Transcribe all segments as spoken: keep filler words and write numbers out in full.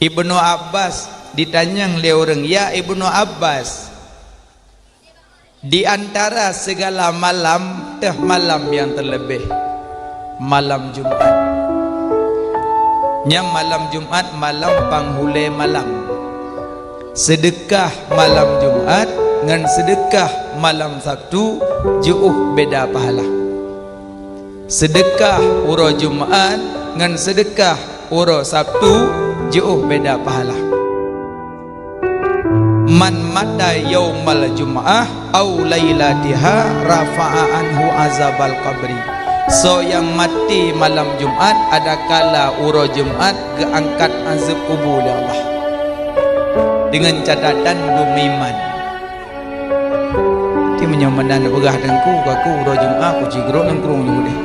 Ibnu Abbas ditanyong lé ureuëng, "Ya Ibnu Abbas, di antara segala malam, teuh malam nyang teuleubeh, malam Jumat. Nyang malam Jumat malam panghulée malam. Seudeukah malam Jumat ngon seudeukah malam Sabtu jiôh beda pahala. Seudeukah uroe Jumat ngon seudeukah uroe Sabtu jiôh beda pahala. Man mata yaumal jum'ah au lailatiha rafa'a anhu azabal qabri." Soe nyang maté malam Jumat adakala uroe Jumat geuangkat azeueb kubu lé Allah. Deungon catatan beumeuiman. Ti meunyoe meunan neupeugah teungku, kaku uroe Jumat kuci grok nangkrong nyoe deh.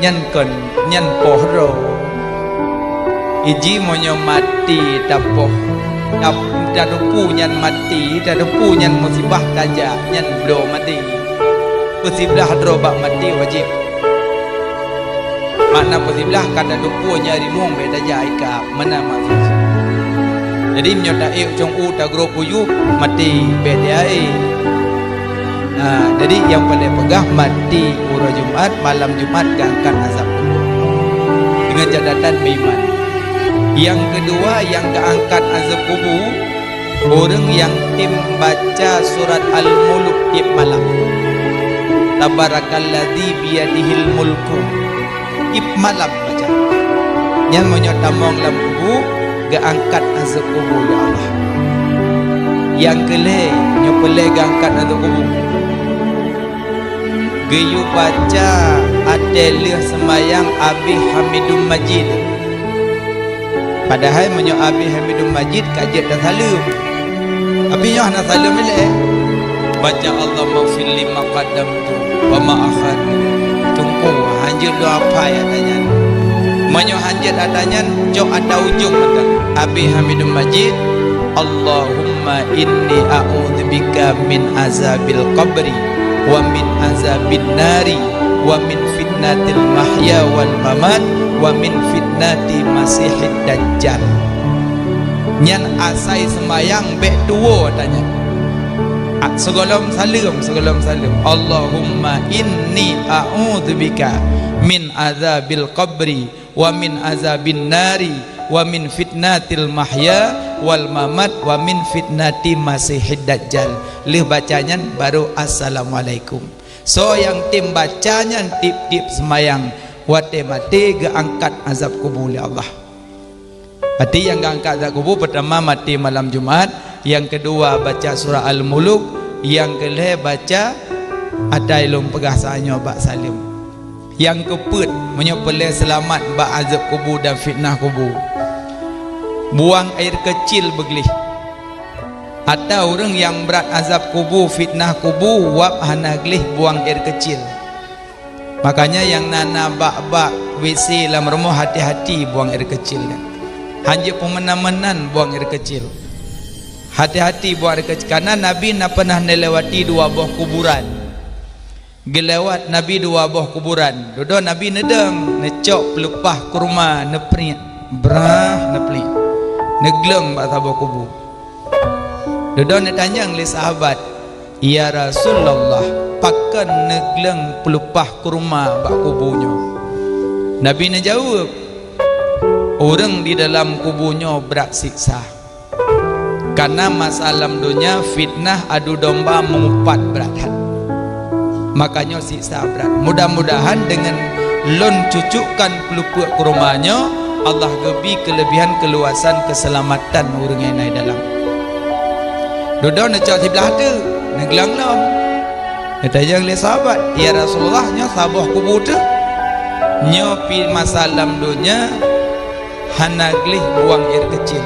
Nyan kon, nyan poh droe. Iji meunyoe maté tapoh, tap-, tateupeue nyan maté, tateupeue nyan musibah tajak, nyan bloe maté. Peusiblaih droe bak maté wajéb. Makna peusiblaih ka tateupeue nyan rimueng bèk tajak ikab, meunan maksud. Jadi meunyoe taék cong u tagrok kuyup, maté bèk tajak. Nah, jadi nyang paleng peugah maté uroe Jumat, malam Jumat geuangkat azab kubur. Deungon catatan meuiman. Nyang keudua nyang geuangkat azab kubur, ureuëng nyang tem baca surat Al-Muluk tieb malam. Tabarakalladzi biyadihil mulku. Tieb malam baca. Nyan meunyoe tamong lam kubu, geuangkat azab kubu lé Allah. Nyang keulhèe, nyoe peulhèe geuangkat azab kubu. Geuyue baca watèe lheueh seumayang abéh Hamidum Majid. Padahai meunyoe abéh Hamidum Majid ka jeuet tasaleuem. Tapi nyoe hana saleuem ilèe. Baca Allahummaghfirli ma qaddamtu wa ma akhartu. Teungku, hanjeuet lôn hafai ata nyan. Meunyoe hanjeuet ata nyan, cok ata ujong mantong. Abéh Hamidum Majid, Allahumma inni a'udzubika min azabil qabri wa min azabin nari wa min fitnatil mahya wal mamat wa min fitnati masihid dajjal. Nyan asai seumayang bèk tuwoe ata nyan. A, sigohlom saleuem, sigohlom saleuem. Allahumma inni a'udzubika min azabil qabri wa min azabin nari wa min fitnatil mahya wal mamat wa min fitnati masihid dajjal. Lheueh baca nyan baru assalamualaikum. Soe nyang tem baca nyan tiep-tiep seumayang, watèe maté geuangkat azab kubu lé Allah. Berarti nyang geuangkat azab kubu, peutama maté malam Jumat, nyang keudua baca surah Al-Muluk, nyang keulhèe baca ata lôn peugah saát nyoe bak saleuem. Nyang keupeuet, meunyoe peulhèe seulamat bak azab kubu dan fitnah kubu, buang air keucil beugleh. Ata ureuëng nyang brat azab kubu, fitnah kubu, wab hana gleh buang air keucil. Makanya nyang na-na bak-bak WC lam rumoh hati-hati buang air keucil nyan. Hanjeuet peumeunan-meunan buang air keucil. Hati-hati buang air keucil, karena Nabi na peunah neulewati dua boh kuburan. Geulewat Nabi dua boh kuburan. Dudoe Nabi neudong, neucok peuleupah kurma, neupriek, brah, neupriek. Neugleueng bak saboh kubu. Dudoe neutanyong lé sahabat, "Ya Rasulullah, pakon neugleueng peuleupah kurma bak kubu nyoe?" Nabi neujaweueb, "Ureuëng di dalam kubu nyoe brat siksa." Karena masa lam donya fitnah adu domba meungupat brat that. Makanya siksa brat. Mudah-mudahan deungon lôn cucukkan peuleupah kurma nyoe, Allah geubri keuleubihan keuluwasan keuseulamatan ureuëng nyang na dalam. Dudoe neucok siblah teuk, neugleueng lom. Neutanyong lé sahabat, "Ya Rasulullah, nyoe saboh kubu teuk? Nyoe pih masa lam donya hana gleh buang air keucil.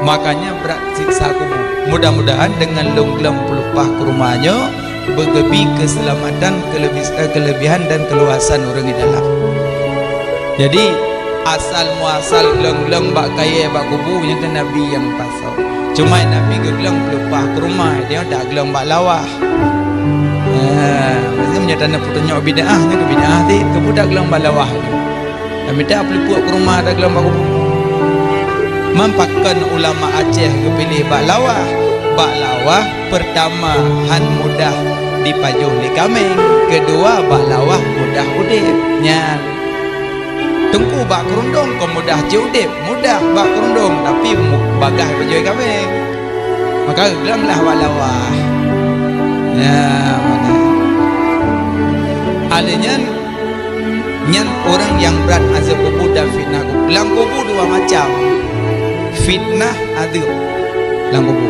Makanya brat siksa kubu. Mudah-mudahan deungon lôn gleueng peuleupah kurma nyoe beugeubri keuseulamatan, keuleubi-, eh, keuleubihan dan keuluwasan ureuëng di dalam." Jadi, asal muasal gleueng-gleueng bak kayèe bak kubu nyan keu Nabi nyang pasoe. Cuma Nabi geugleueng peuleupah kurma, dia dak gleueng bak lawah. Ha, maksudnya meunyoe tanyoe peutunyok bid'ah, nyan keu bid'ah cit, keu budak gleueng bak lawah. Dak mita peuleupah kurma dak gleueng bak kubu. Man pakon ulama Aceh geupiléh bak lawah? Bak lawah, peurtama, han mudah jipajoh lé kaméng, keudua, bak lawah mudah udép. Nyan. Teungku bak keurundong kon mudah cit udép, mudah bak keurundong, tapi mu-, bagaih pajoh kaméng. Maka geulang lah bak lawah. Ya, mana? Alèh nyan, nyan ureueng nyang brat azeueb kubu dan fitnah kubu. Lam kubu dua macam. Fitnah, azeueb lam kubu.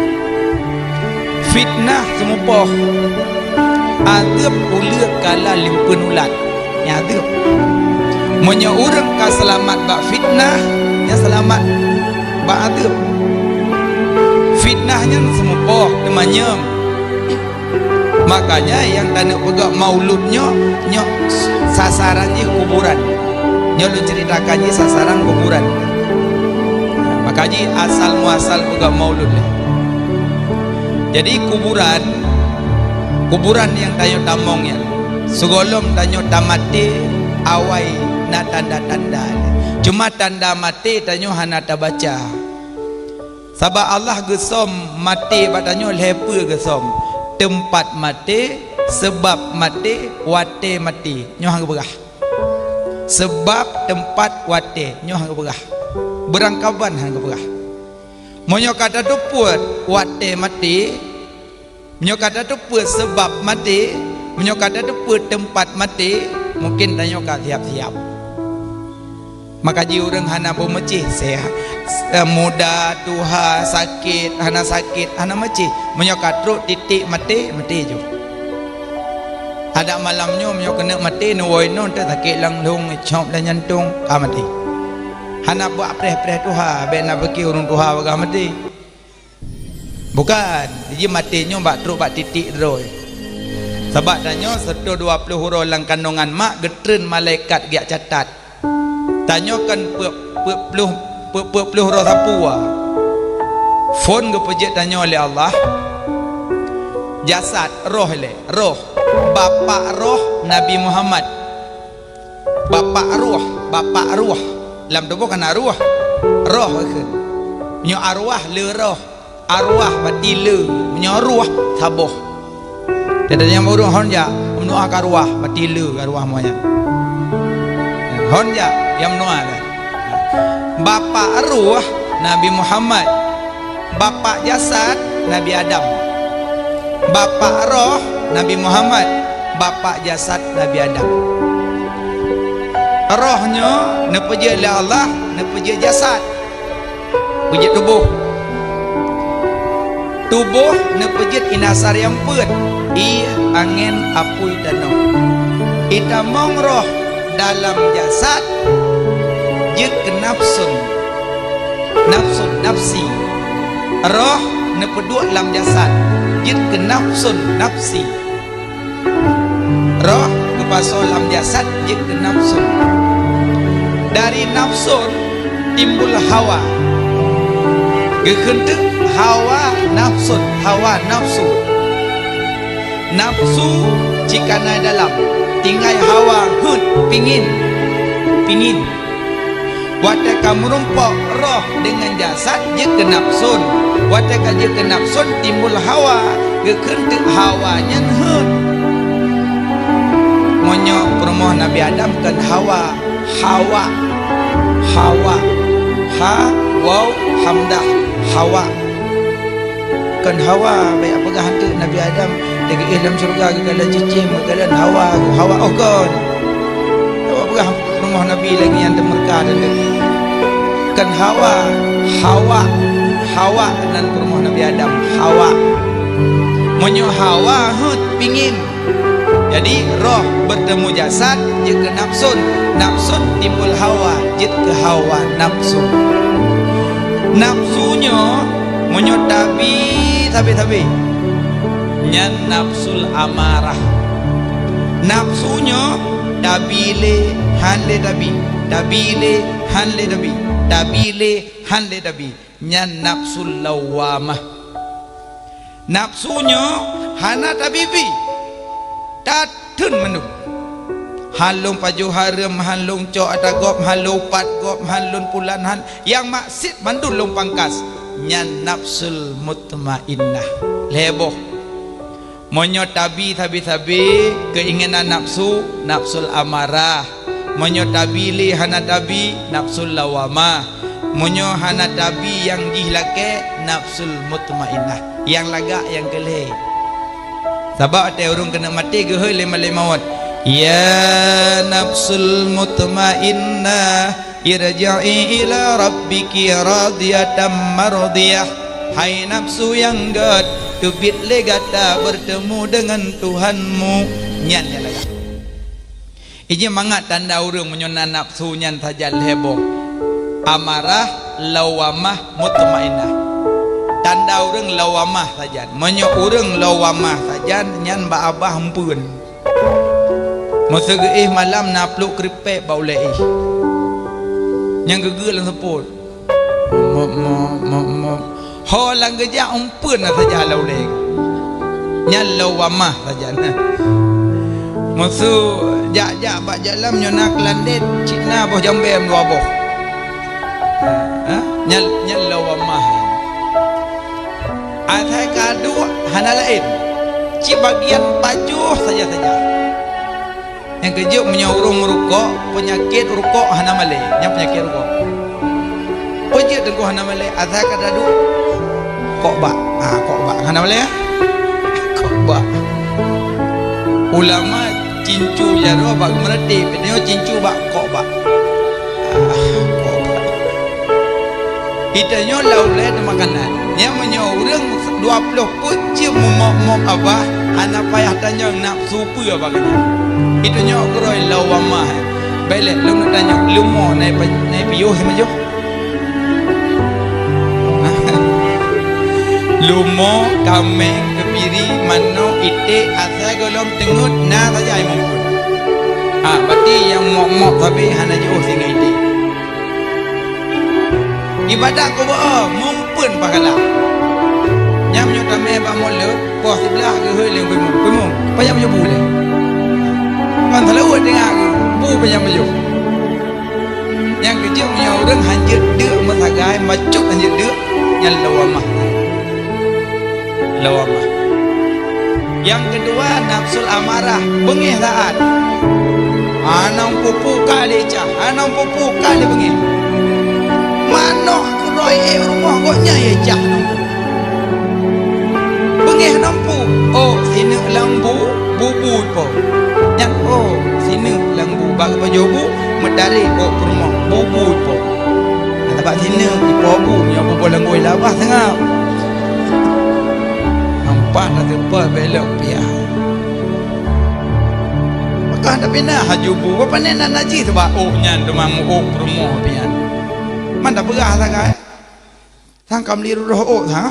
Fitnah seumupoh. Azeueb uleue kala limpeuen ulat. Nyan azeueb. Meunyoe ureueng ka seulamat bak fitnah, nyan seulamat bak azeueb. Fitnah nyan seumupoh, teumanyong. Makanya nyang taneuk peugah maulud nyoe, nyoe sasaran jih kuburan. Nyoe lôn ceuritakan jih sasaran kuburan. Maka jih asal muasal peugah maulud nyoe. Jadi kuburan, kuburan nyang tanyoe tamong nyan, sigohlom tanyoe tamaté awai na tanda-tanda. Cuma tanda maté tanyoe hana tabaca. Sabab Allah geusöm maté bak tanyoe lhèe peue geusöm. Teumpat maté, seubab maté, watèe maté. Nyoe han geupeugah. Seubab, teumpat, watèe. Nyoe han geupeugah. Beurangkaban han geupeugah. Meunyoe ka tateupeue watèe maté, meunyoe ka tateupeue seubab maté, meunyoe ka tateupeue teumpat maté, mungken tanyoe ka siap-siap. Maka jih ureueng hana beumeucéh, sehat, eh, muda, tuha, sakét, hana sakét, hana meucéh. Meunyoe ka trok titik maté, maté ju. Adak malam nyoe meunyoe keuneuk maté, neuwoe inoe teuh sakét lam lhong, cop lam jantong, ka maté. Hana beuapreh-preh tuha, bèk na pike ureueng tuha bagaih maté. Bukan, jih maté nyoe bak trok bak titik droe. Sabab tanyoe seratus dua puluh uroe lam kandongan mak geutreun malaikat geujak catat. Tanyoe kan peuet, peuet ploh, peuet, peuet ploh droe sapeue. Phon geupeujeuet tanyoe lé Allah. Jasad, roh lé, roh. Bapak roh Nabi Muhammad. Bapak roh, bapak roh. Lam tuboh kan na roh. Roh kheun. Nyoe arwah le roh. Arwah bati le. Nyoe roh saboh. Teuka nyang ureueng hon jak, meunoe ka arwah, bati le ka arwah moe nyan. Hon jak, nyang meunoe kan. Bapak roh Nabi Muhammad. Bapak jasad Nabi Adam. Bapak roh Nabi Muhammad, bapak jasad Nabi Adam. Roh nyoe neupeujeuet lé Allah, neupeujeuet jasad. Peujeuet tuboh. Tuboh neupeujeuet inasar nyang peuet, ié, angén, apui, tanoh. Itamong roh dalam jasad jeuet keu nafsun. Nafsun, nafsi. Roh neupeuduek lam jasad, jeuet keu nafsun, nafsi. Roh geupasoe lam jasad jeuet keu nafsun. Dari nafsun timbul hawa. Geukheun teuk hawa nafsun, hawa nafsu. Nafsu cit ka na dalam, tinggai hawa heuet, pingin, pingin. Watée ka meurumpok roh deungon jasad jeuet keu nafsun. Watée ka jeuet keu nafsun timbul hawa, geukheun teuk hawa nyan heuet. Meunyoe peurumoh Nabi Adam kon Hawa, Hawa, Hawa, ha, waw, hamzah, Hawa. Kon Hawa, bék peugah hantu Nabi Adam, lagée éh lam syeuruga geukalon cicém, geukalon Hawa, Hawa oh kon. Hawa peugah rumoh Nabi lagée nyan teumeurka teuh. Kon Hawa, Hawa, Hawa nan peurumoh Nabi Adam, Hawa. Meunyoe Hawa heuet pingin, jadi, roh beutemu jasad jeuet keu nafsun, nafsun timbul hawa jeuet keu hawa nafsu. Nafsu nyoe meunyoe tabi sabe-sabe, nyan nafsul amarah. Nafsu nyoe tabi lé han lé tabi, tabi lé han lé tabi, tabi lé han lé tabi, nyan nafsul lawwamah. Nafsu nyoe hana tabi-bi, tatheun mandum. Han lôn pajoh hareuem, han lôn cok ata gob, han lôn pat gob, han lôn pulan, han nyang maksiet mandum lôn pangkas. Nyan nafsul mutmainnah. Lhèe boh. Meunyoe tabi sabe-sabe keinginan nafsu, nafsul amarah. Meunyoe tabi lé hana tabi, nafsul lawamah. Meunyoe hana tabi nyang jih lakèe, nafsul mutmainnah. Nyang lagak nyang keu lhèe. Sabab watèe ureueng keuneuk maté geuhôi lé malaikat maut, "Ya nafsul mutmainnah, irji'i ila rabbiki radiyatan mardiyah." Hai nafsu nyang gèt, teubiet lé gata beurtemu deungon Tuhanmu. Nyan nyang lagak. Ijih mangat tanda ureueng meunyoe na nafsu nyan sajan lhèe boh. Amarah, lawamah, mutmainnah. Tanda ureueng lawamah sajan. Meunyoe ureueng lawamah sajan, nyan bak babah eumpeuen. Meuseu geuéh malam na pluek keuripèk bak ulèe éh. Nyang geugeuet lam seupôt. Mop, mop, mop, mop. Ho lam geujak eumpeuen na saja lam ulèe. Nyan lawamah saja na. Meuseu jak-jak bak jalan nyoe na keulandét, cit na boh jambèe dua boh. Ha? Nyan, nyan lawamah. Asai ka duek hana laén. Cit bagian pajoh saja-saja. Nyang keujeuet meunyoe ureueng meurukok, peunyakét rukok hana malèe. Nyan peunyakét rukok. Peue jeuet teungku hana malèe? Asai ka taduek kok bak. Ha, kok bak. Hana malèe, ha? Kok bak. Ulama cincu jaroe bak geumeuratéb, nyoe cincu bak kok bak. Ah, kok bak. Geutanyoe lam ulèe teuma makanan. Nyan meunyoe ureueng dua ploh peuet jeuem meumok-mok babah, hana payah tanyong nafsu peue babah geuh nyan. Geutanyoe keudroe lawamah. Bèk lé lôn tanyong, leumo na i pa-, na i piôh simajoh? Leumo, kaméng, keubiri, manok, iték, asai gohlom teungeut na saja nyang muphom. Ah, berarti nyang mok-mok sabe hana jiôh singoh iték. Ibadat kubu, oh, muphom pahala. Nyan meunyoe tamè bak mulod, poh siblaih geuhôi lé bimong. Bimong, payah meunyoe bu lé. Kon seulaweuet teungoh bu payah meunyoe. Nyang keujeuet meunyoe ureueng hanjeuet deuk meusagai, bacut hanjeuet deuk, nyan lawamah. Lawamah. Nyang keudua, nafsul amarah, beungéh saát. Hana peue-peue ka lé cah, hana peue-peue ka lé beungéh. Manok keudroe éh rumoh gobnyan ya cah nong. Beungéh nong peue, oh, sineuk lam bu, bu-bu po. Nyan, oh, sineuk lam bu, bak geupajoh bu, meutarek ôk peurumoh, bu-bu po. Nah, sabab sineuk ipo bu, nyoe bu-bu lam gôi labah seungab. Nampak na teupeu belok piah. Maka tapinah haju bu, bak pané na najih teubak ôk nyan teuma meu-ôk peurumoh pian. Man tapeugah sagai. Sang ka meuli roh ôk, ha?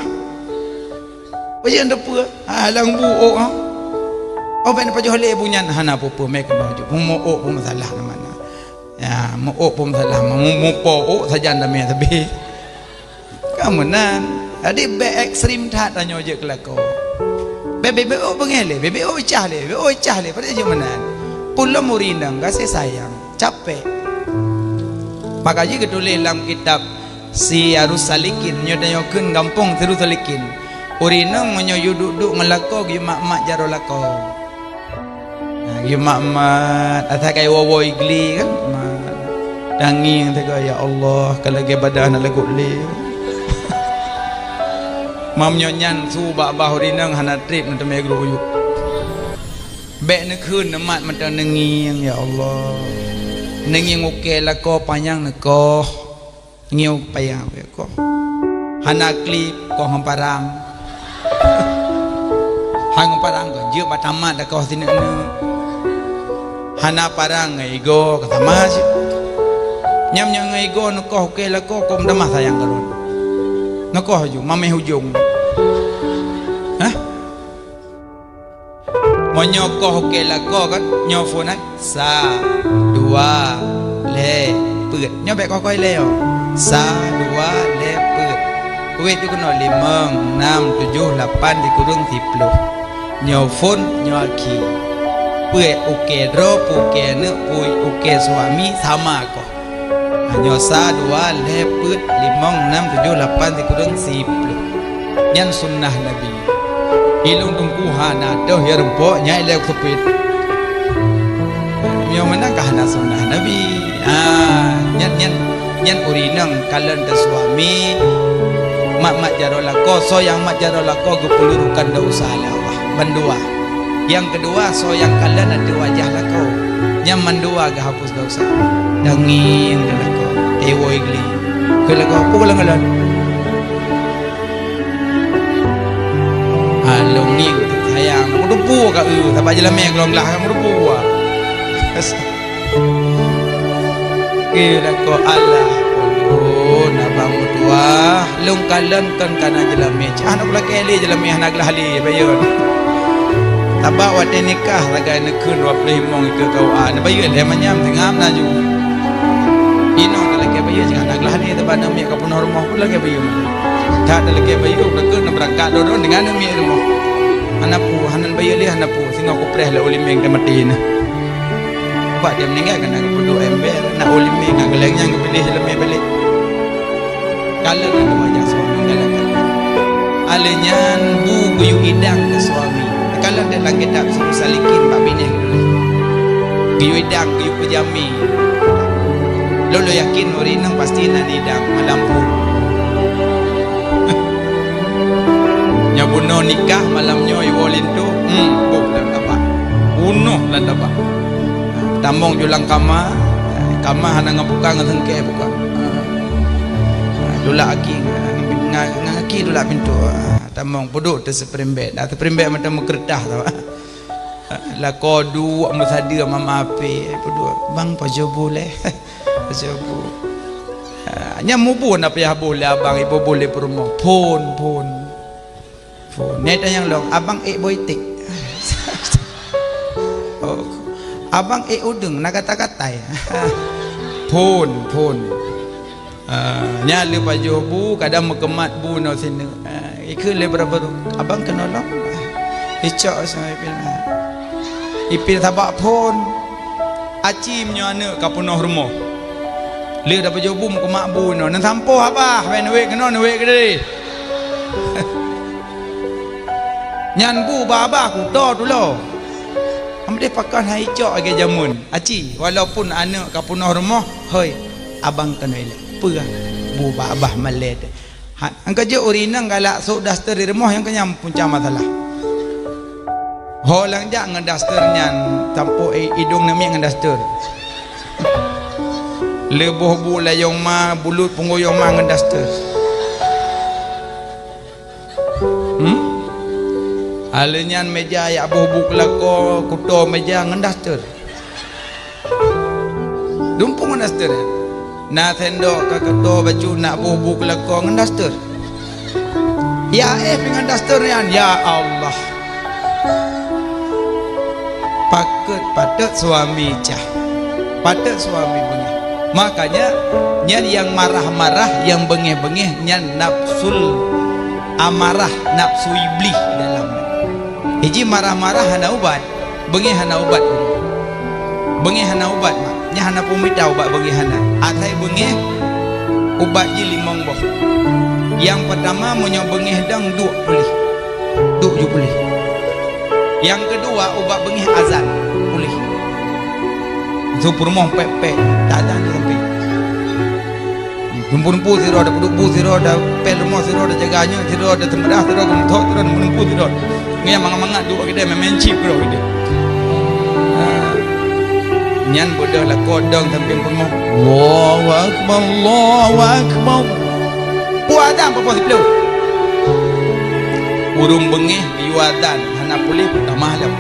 Pajan teupeu, ha, lam bu ôk, ha? Oh, bèk neupajoh lé bu nyan, hana peue-peue, mé keunoe jeuet. Meu-ôk peue masalah na mana? Ya, meu-ôk peue masalah, meu-, meupo ôk sajan damé sabé. Ka meunan. Jadi, bèk ekstrem that tanyoe jeuet keu lakoe. Bèk, bèk, bèk ôk beungéh lé, bèk, bèk ôk cah lé, bèk ôk cah lé, padahai jeuet meunan. Peulom ureueng inong gaséh sayang, capek. Maka jih geutuléh lam kitab Siyarus Salikin, nyoe tanyoe kheun gampông Siyarus Salikin. Ureueng inong meunyoe yue duek-duek ngon lakoe, geuyue mat-mat jaroe lakoe. Nah, geuyue mat-mat, asai ka iwoe-woe igle kan, mat. Tangieng teuka, "Ya Allah, ka lagèe badan hana lagot lé." Meunyoe nyan su bak babah ureueng inong hana trép neuteumé geuruek uyuek. Bèk neukheun neumat mantong neungieng, "Ya Allah, neungieng ukèe lakoe panyang neukoh." Ngieng payah koh. Hana klip, koh ngon parang. Hai ngon parang koh, jeuet bak tamat dah koh sineuk-neuk. Hana parang ngon igoe, ka sama cit. Nyam nyoe ngon igoe neukoh ukèe lakoe, koh meutamah sayang keu lôn. Neukoh ju, mamèh ujong. Hah? Meunyoe koh ukèe lakoe kan, nyoe phôn ai. Sa, dua, lhèe, peuet. Nyoe bèk koh-koh ilèe, oh. Sa, dua, lhèe, peuet. Wéh ju keunoe limong, nam, tujoh, lapan, sikureueng, siploh. Nyoe phôn, nyoe akhé. Peuet ukée droe, peuet ukée aneuk, peuet ukée suami sama koh. Nyoe sa, dua, lhée, peuet, limong, nam, tujoh, lapan, sikureueng, siplôh. Nyan sunnah Nabi. Ilôn teungku hana toh ya rumpok nyai lé seupit. Nyoe meunan ka hana sunnah Nabi. Ah, nyan, nyan, nyan ureueng inong kalon teuh suami, mat-mat jaroe lakoe, soe nyang mat jaroe lakoe geupeulurukan desya lé Allah. Bandua. Nyang keudua, soe nyang kalon ateueh wajah lakoe, nyan mandua geuhapus desya. Dangeng lakoe, eh, woi geli. Keu lakoe, peue kalon-kalon? Ha, lôn ngieng sayang. Meutupu ka eu, sabab jeulamé golom glah ka meutupu. Keu lakoe Allah, ulôn abang meutuah, lôn kalon kon kana jeulamé. Cah na kulakée lé jeulamé hana glah lé, bayeue. Sabab watée nikah sagai neukheun dua ploh limong ikeu K U A, neubayeue lé manyam seungab na ju. Inoe talakée bayeue cit hana glah lé, sabab aneuk miet ka peunoh rumoh pun lakée bayeue. That talakée bayeue, neukheun neubeurangkat droe-droe deungon aneuk miet rumoh. Hana peue, hana bayeue lé, hana peue, singoh kupreh lé ulimeng teuh maté na. Bak dia meuninggai ka na geupeuduek ember, na ulimeng ngon geuléng nyang geupiléh lé mé balék. Kalon na wajah suami galak-galak. Alèh nyan bu geuyue idang keu suami. Kalon dek lam kitab Suluh Salikin bak binéh geutuléh. Geuyue idang, geuyue peujamé. Lôn, lôn yakin ureueng inong pasti na idang malam phôn. Nyoe bunoe nikah malam nyoe iwoe linto, hmm, boh lam tabak. Bunoh lam tabak. Tamong ju lam kama, kama hana ngon buka, ngon seungkée buka. Ha. Ha, dulak aki, ngon, ngon aki dulak pintoe. Ha, tamong peuduek teuh seuprimbet. Dah seuprimbet mantong meukeureudah tu. Ha, lakoe duek meusadeue mama apé peuduek. Bang, pajoh bu lé. Pajoh bu. Ha, nyan mubu na payah boh lé abang, iboh-boh lé peurumoh. Phôn, phôn. Phôn. Nyan tanyong lom, "Abang ék boh iték?" Oh, "Abang ék udeueng na gata-gatai?" Phôn, phôn. Ah, nyan lheueh pajoh bu, kadang meukeumat bu inoe sineuk. Ah, ikheun lé baro-baro, "Abang keunoe lom?" Icok sama ipin. Ipin sabak phôn. Aci meunyoe aneuk ka peunoh rumoh. Lheueh tapajoh bu meukeumat bu inoe. Neusampoe abah, bèk neuwét keunoe, neuwét keudeh. Nyan bu bak abah kuto tulo. Amdeh pakon hai icok lagèe jameun. Aci, walaupun aneuk ka peunoh rumoh, hôi, abang keunoe ilèe. Peue bu bak abah malèe teuh. Ha, nyang keujeuet ureueng inong galak sôk daster di rumoh, nyang keunyan punca masalah. Ho lam jak ngon daster nyan, sampôk i-, idông aneuk miet ngon daster. Leuboh bu layông ma, bulut punggông yông ma ngon daster. Hmm? Alèh nyan meja jak boh bu keu lakoe, kuto meja ngon daster. Dumpung ngon daster. Na sendok ka kuto bacut nak boh bu keu lakoe ngon daster. Ya éh pih ngon daster nyan, ya Allah. Pakat, patot suami cah. Patot suami beungéh. Makanya, nyan nyang marah-marah, nyang beungéh-beungéh, nyan nafsul amarah, nafsu iblih dalam. Iji marah-marah hana ubat. Beungéh hana ubat. Beungéh hana ubat, mak. Nyan hana peumita ubat beungéh hana. Asai beungéh, ubat jih limong boh. Nyang peutama, meunyoe beungéh dong, duek puléh. Duek ju puléh. Nyang keudua, ubat beungéh azan, puléh. Su peurumoh pèk-pèk, ta azan ju sampai. Teumpu-teumpu sidroe, tapeuduek bu sidroe, tapèl rumoh sidroe, tajaga aneuk sidroe, tateumeudah sidroe, geumeuthok sidroe, teumpu-teumpu sidroe. Ngieng mangat-mangat duek keudeh, main-main chip keudroe keudeh. Ha. Nyan beudôh lakoe dong sampéng peurumoh. Allahu Akbar, Allahu Akbar. Peue azan pukul siplôh. Ureueng beungéh geuyue azan, hana puléh peutamah lom.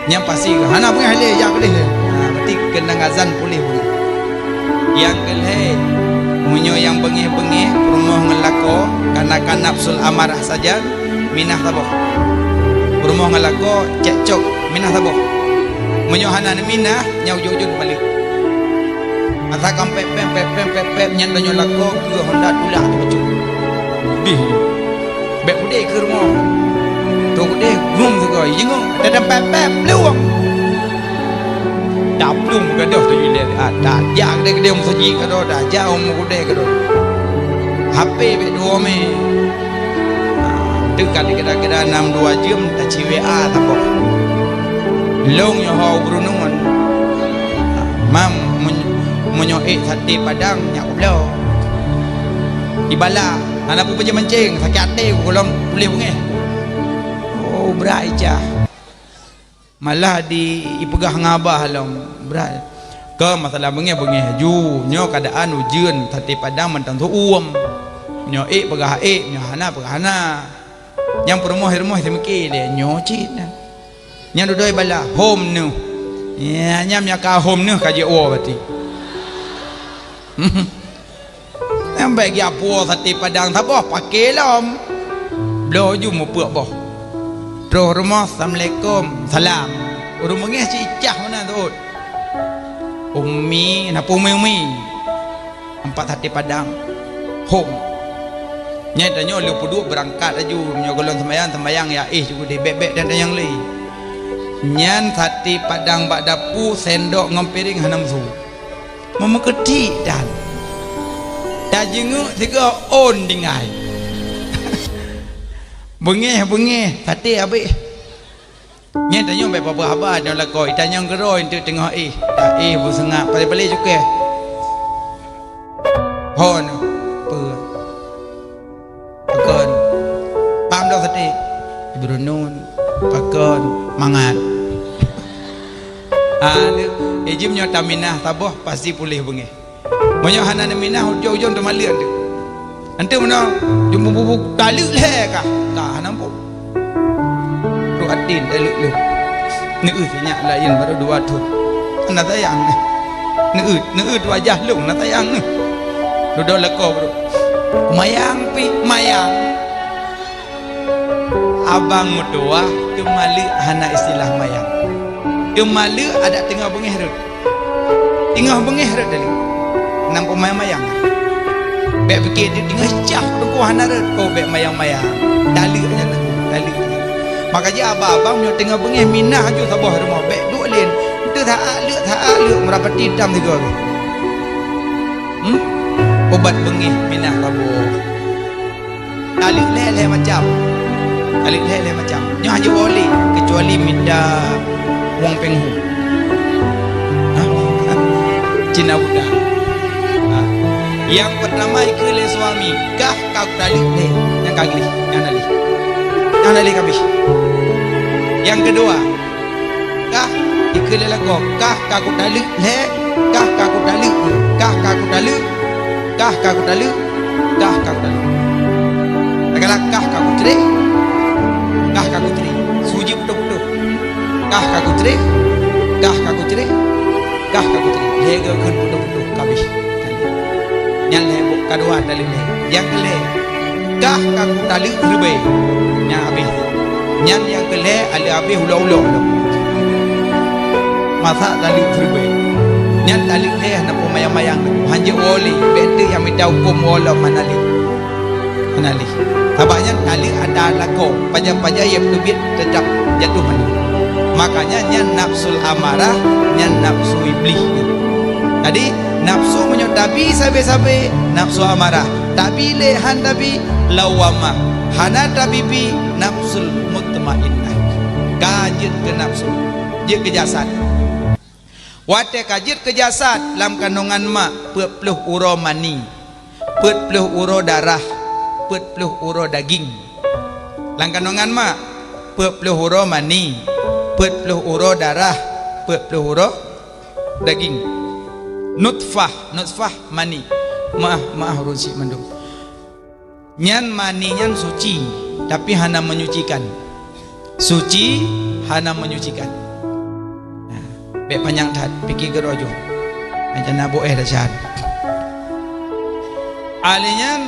Nyang pasti hana beungéh lé, jak keudeh lé. Ha, berarti keunong azan puléh beungéh. Nyang keulhèe, meunyoe nyang beungéh-beungéh peurumoh ngon lakoe, kana-kana nafsul amarah sajan, minah saboh. Peurumoh ngon lakoe cekcok, minah saboh. Meunyoe hana neuminah, nyan ujeuen-ujeuen balek. Asa kam pép-pép, pép-pép, pép-pép, nyan tanyoe lakoe keu honda tulak teuh bacut. Bih. Bèk udeh keu rumoh. Teuh udeh, grum sigoe, jingoe, dadam pép-pép, plueng. Taplueng meugadôh tujoh lhèe rakaat. Tajak keudéh-keudéh meuseujid keudroe, tajak u meukeudè keudroe. H P bèk tuwoe mè. Ha, teuka kira-kira nam dua jeuem taci W A saboh. Lôn nyoe ho u Brunun. Ha, mam, meunyoe ék saté Padang nyak kubloe. Ibala, hana peue mancéng, sakét até ku lom puléh beungéh. Oh, brat icah. Malah di ipeugah ngon abah lom, brat. Kon masalah beungéh-beungéh aju, nyoe keuadaan ujeuen, saté Padang mantong seuuem. Nyoe ék peugah ék, nyoe hana peugah hana. Nyang peurumoh-rumoh seumiké lé, nyoe cit nyan. Nyang dudoe bala, hom neuh. Ya, nyam nyang ka hom neuh ka jeuet woe bati. Nyang bèk geujak puwoe saté Padang saboh, paké lom. Bloe ju mupeuek boh. Troh rumoh, "Assalamualaikum." Salam. Ureueng beungéh cicah meunan teuôt. Ummi, na peue ummi-ummi? Ampat saté Padang. Hom. Nyan tanyoe lheueh peuduek beurangkat laju. Meunyoe gohlom seumayang, seumayang ya éh ju keudéh, bèk-bèk dan tanyong lé. Nyan saté Padang bak dapu, sendok ngon piréng hana meusu. Meumeukeutik dan tajeungeuk sigoe ôn tinggai. Beungéh-beungéh saté abéh. Nyan tanyoe bèk peubah haba nyoe lakoe, itanyong keudroe eunteuk teungoh éh. Ta éh beuseungab palé-palé cukéh. Hon peue? Pakon? Paham dong saté? Ibrunun. Pakon? Mangat. Ah, lé, eh, jim nyoe taminah saboh pasti puléh beungéh. Meunyoe hana neuminah, ujong-ujong teumaleuet teuh. Nanti meunoe, jumbu-bubu taleuek lhèe kah? Kah hana muphom. Trok até taleuek lhèe. Neueu sinyak laén baru dua thon. Hana sayang neh. Neueu, neueu tu wajah lôn, hana sayang neh. Dudoe lakoe baru. Mayang pih, mayang. Abang meutuwah teumaleuek hana istilah mayang. Teumaleuek adak teungoh beungéh rhot. Teungoh beungéh rhot daleuek. Nam peumayang-mayang. Bèk pike teungoh cah teungku hana rhot. Oh, bèk mayang-mayang. Daleuek nyan teungku, daleuek nyan. Maka jih abang-abang meunyoe teungoh beungéh minah aju saboh rumoh, bèk duek lén. Eunteuk that-ak leuek, that-ak leuek meurapati tam sigoe. Hmm? Ubat beungéh minah saboh. Taleuek lhèe-lhèe macam. Taleuek lhèe-lhèe macam. Nyoe hana jiwoe lé, keucuali mita wong péng hu. Hah? Cina buta. Ha. Nyang peurtama ikeue lé suami, kah ka kutaleuek lhèe. Nyang ka gleh, nyang na lé. Nyang na lé kabéh. Nyang keudua, kah ikeue lé lakoe, kah ka kutaleuek lhèe, kah ka kutaleuek, kah ka kutaleuek, kah ka kutaleuek, kah ka kutaleuek. Lagèe kah ka kucré, kah ka kucré. Su jeuet putôh-putôh. Kah ka kucré, kah ka kucré, kah ka kucré. Lhèe geuh kheun putôh-putôh kabéh. Nyan lhèe boh kadua taleuek lhèe. Nyang keu lhèe, kah ka kutaleuek siribèe. Nyan abéh. Nyan nyang keu lhèe aleuek abéh ulo-ulo lom. Masa taleuek siribèe. Nyan taleuek lhèe hana peumayang-mayang. Hanjeuet woe lé. Bèk teuk nyang mita hukôm woe lom hana lé. Hana lé. Sabab nyan taleuek ata lakoe. Pajan-pajan nyang teubiet teutap jatuh mandum. Makanya nyan nafsul amarah, nyan nafsu iblih. Jadi, nafsu meunyoe tabi sabe-sabe, nafsu amarah. Tabi lé han tabi, lawamah. Hana tabi pi, nafsul mutmainnah. Ka jeuet keu nafsu, jeuet keu jasad. Watèe ka jeuet keu jasad lam kandongan mak, peuet ploh uroe mani, peuet ploh uroe darah, peuet ploh uroe daging. Lam kandongan mak, peuet ploh uroe mani, peuet ploh uroe darah, peuet ploh uroe daging. Nutfah, nutfah mani. Meu'ah, meu'ah ureueng syiek mandum. Nyan mani nyan suci, tapi hana menyucikan. Suci, hana menyucikan. Nah, bèk panyang that, pike keudroe ju. Rencana boh éh dasar. Ahli nyan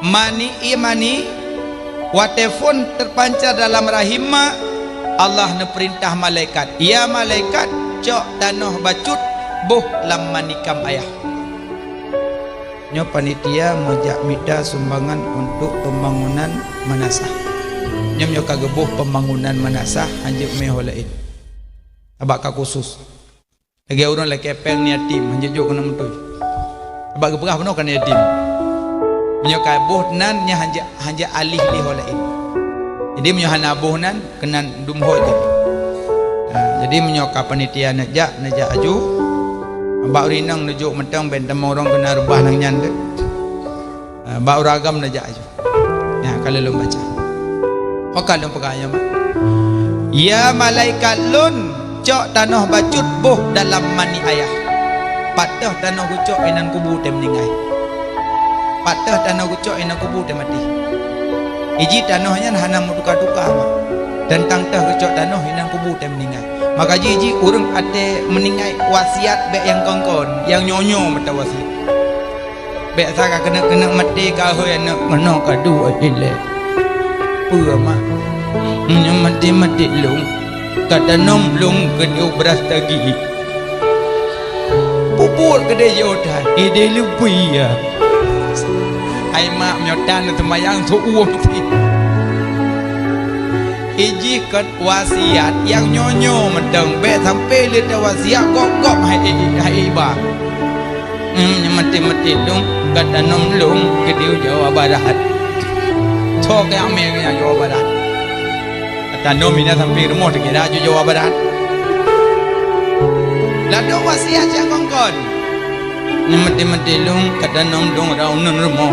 mani, ie mani, watèe phon terpancar dalam rahim mak, Allah neupeurintah malaikat, "Ya malaikat, cok tanoh bacut, boh lam manikam ayah." Nyoe panitia meujak mita sumbangan untuk pembangunan meunasah. Nyoe, nyoe ka geuboh pembangunan meunasah, hanjeuet meuho laén. Sabab ka khusus. Lagèe ureueng lakèe pèng ngon yatim, hanjeuet jok keuneuk meuteue. Sabab geupeugah bunoe kan yatim. Meunyoe ka boh nan, nyan hanjeuet, hanjeuet aléh lé ho laén. Jadi meunyoe hana boh nan, keunan dum ho jeuet. Ha, jadi meunyoe ka panitia neujak, neujak aju. Bak ureueng inong neujok mantong, bèk tamong ureueng keunan reubah nang nyan teuh. Ha, bak ureueng agam neujak aju. Nyan ka lôn baca. Ho ka lôn peugah nyoe, "Ya malaikat lôn, cok tanoh bacut boh dalam mani ayah." Pat teuh tanoh geucok inan kubu teuh meuninggai. Pat teuh tanoh geucok inan kubu teuh maté. Iji tanoh nyan hana meutuka-tuka, mak. Teuntang teuh geucok tanoh inan kubu teuh meuninggai. Maka jih, jih ureueng até meuninggai wasiat bèk nyang kon-kon, nyang nyoe-nyoe mantong wasiat. Bèk sa ka keuneuk-keuneuk maté ka hôi aneuk meunoe ka duek ilèe. Peue, mak? Meunyoe maté-maté lôn, ka tanom lôn keu diu brat tagi. Peubuet keudéh jiôh that, idéh leubeh ya. Hai mak, meunyoe tan seumayang seuuem cit. Ijih kon wasiat nyang nyoe-nyoe mantong, bèk sampai lé tawasiat gob-gob hai, hai iba. Hmm, nyoe maté-maté lôn, ka tanom lôn keu diu Jawa Barat. Soe keu amé keu Jawa Barat? Ka tanom inan sampai rumoh teukira ju Jawa Barat. Ladôm wasiat nyang kon-kon. Nyoe maté-maté lôn, ka tanom lôn rot uneun rumoh.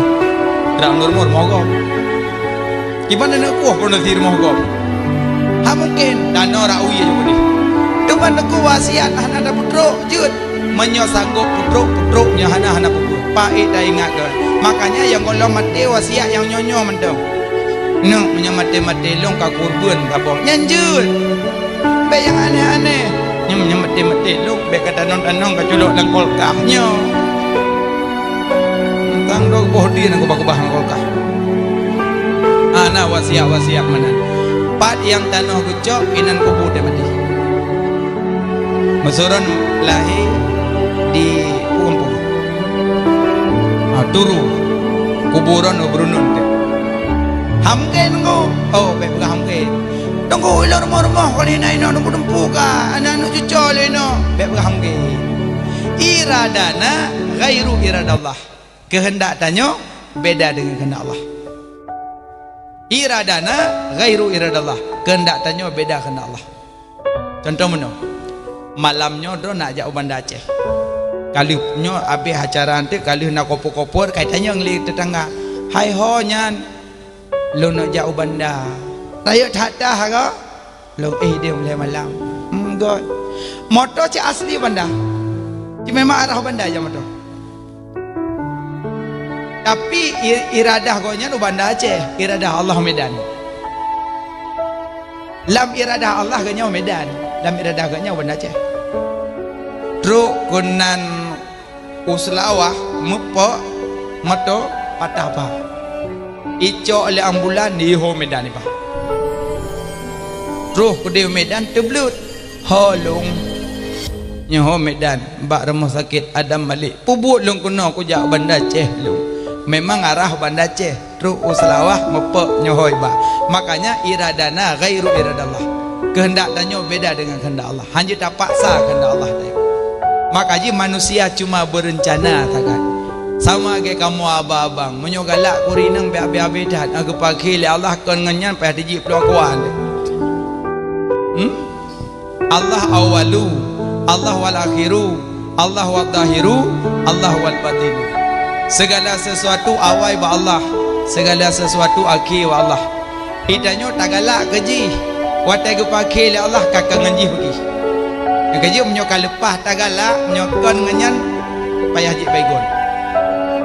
Rot uneun rumoh, rumoh gob. Kiban aneuk kueh peunoh si rumoh gob. Hana mungken, tanoh rot u ie ju keudéh. Teuma Teungku wasiat hana tapeutrok, jeuet. Meunyoe sanggob peutrok, peutrok, nyoe hana, hana peue-peue. Pah ék taingat keu. Makanya nyang gohlom maté wasiat nyang nyoe-nyoe mantong. Neuk, meunyoe maté-maté lôn ka kurban ka boh. Nyan jeuet. Bèk nyang aneh-aneh. Nyoe, nyoe maté-maté lôn, bèk ka tanom-tanom ka culok lam kulkas nyoe. Tang dua boh di nyang keubah-keubah lam kulkas. Hana wasiat-wasiat meunan. Pat nyang tanoh geucok, inan kubu teuh maté. Meusurôn lahé di Pu'umpung. Ha, Turu. Kubu droeneuh Brunun teuh. Hana mungken, Teungku. Oh, bèk peugah hana mungken. Teungku, ilôn rumoh-rumoh kon hina inoe dumpu-dumpu ka, aneuk-aneuk cucoe lé inoe. Bèk peugah hana mungken. Iradana ghairu iradallah. Keuheundak tanyoe beda deungon keuheundak Allah. Iradana ghairu iradallah. Keuheundak tanyoe beda keuheundak Allah. Contoh meunoe, malam nyoe droe nak jak u Banda Aceh. Ka lheueh nyoe abéh acara eunteuk, ka lheueh na kopo-kopo, ka itanyong lé teutangga, "Hai ho nyan?" "Lôn neuk jak u Banda." "Rayeuk that-that ka?" "Lôn éh deh mulai malam." "Hmm, göt." Moto cit asli Banda. Cit memang arah Banda jak moto. Tapi i-, iradah gobnyan u Banda Aceh, iradah Allah Medan. Lam iradah Allah gobnyan u Medan, lam iradah gobnyan u Banda Aceh. Trok keunan u Seulawah, meupok moto patah ba. Icok lé ambulan, di ho Medan iba. Troh keudéh Medan teubleuet. "Ho lôn." "Nyoe ho Medan, bak rumoh sakét Adam Malik." "Peubuet lôn keunoe kujak Banda Aceh lôn." Memang arah Banda Aceh, trok u Seulawah, meupok nyoe ho iba. Makanya iradana ghairu iradallah. Keuheundak tanyoe beda deungon keuheundak Allah. Hana tapaksa keuheundak Allah tanyoe. Maka jih manusia cuma beureuncana sagai. Sama lagèe kamoe abang-abang, meunyoe galak keu ureueng inong bèk abéh-abéh that, na geupaké lé Allah kon ngon nyan payah tijih ploh kuan. Hmm? Allah awwalu, Allah wal akhiru, Allah wal zahiru, Allah wal batinu. Segala sesuatu awai bak Allah, segala sesuatu akhé bak Allah. Geutanyoe tagalak keu jih, watèe geupaké lé Allah ka, ka ngon jih beugih. Nyang keujeuet meunyoe ka leupah tagalak, meunyoe kon ngon nyan payah jih baygon.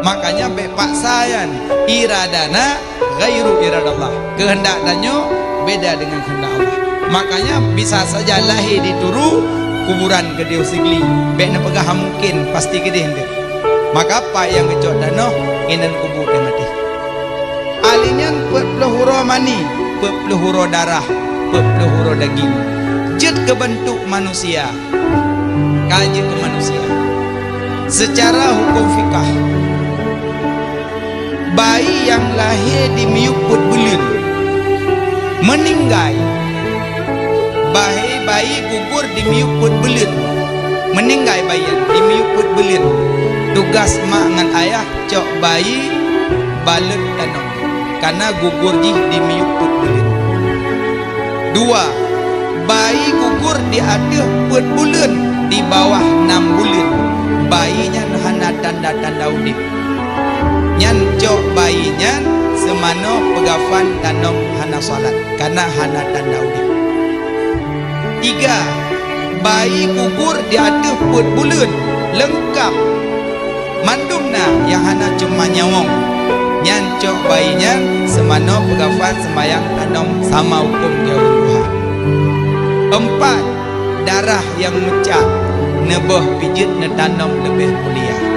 Makanya bèk paksa nyan, iradana ghairu iradallah. Keuheundak tanyoe beda deungon keuheundak Allah. Makanya bisa saja lahé di Turu, kuburan keudéh u Sigli. Bèk neupeugah hana mungken, pasti keudéh eunteuk. Maka pat nyang geucok tanoh, inan kubu teuh maté. Ahli nyan peuet ploh uroe mani, peuet ploh uroe darah, peuet ploh uroe daging. Jeuet keu beuntuk manusia. Ka jeuet keu manusia. Seucara huköm fikah, bayi nyang lahé di miyueb peuet buleuen, meuninggai, bayi, bayi gugur di miyueb peuet buleuen, Meuninggai bayi nyan di miyueb peuet buleuen, tugaih mak ngon ayah cok bayi balot tanom, kana gugur jih di miyueb peuet buleuen. Dua, bayi gugur di ateueh peuet buleuen, di bawah nam buleuen, bayi nyan hana tanda-tanda udeb. Nyan cok bayi nyan seumanoe peugafan tanom hana salat, kana hana tanda udeb. Tiga, bayi gugur di ateueh peuet buleuen leungkab, mandum na nyang hana cuma nyawöng. Nyan cok bayi nyan seumanoe peugafan seumayang tanom sama hukôm ngon ureuëng tuha. Empat, darah nyang meucah neuboh pijeut neutanom leubeh mulia.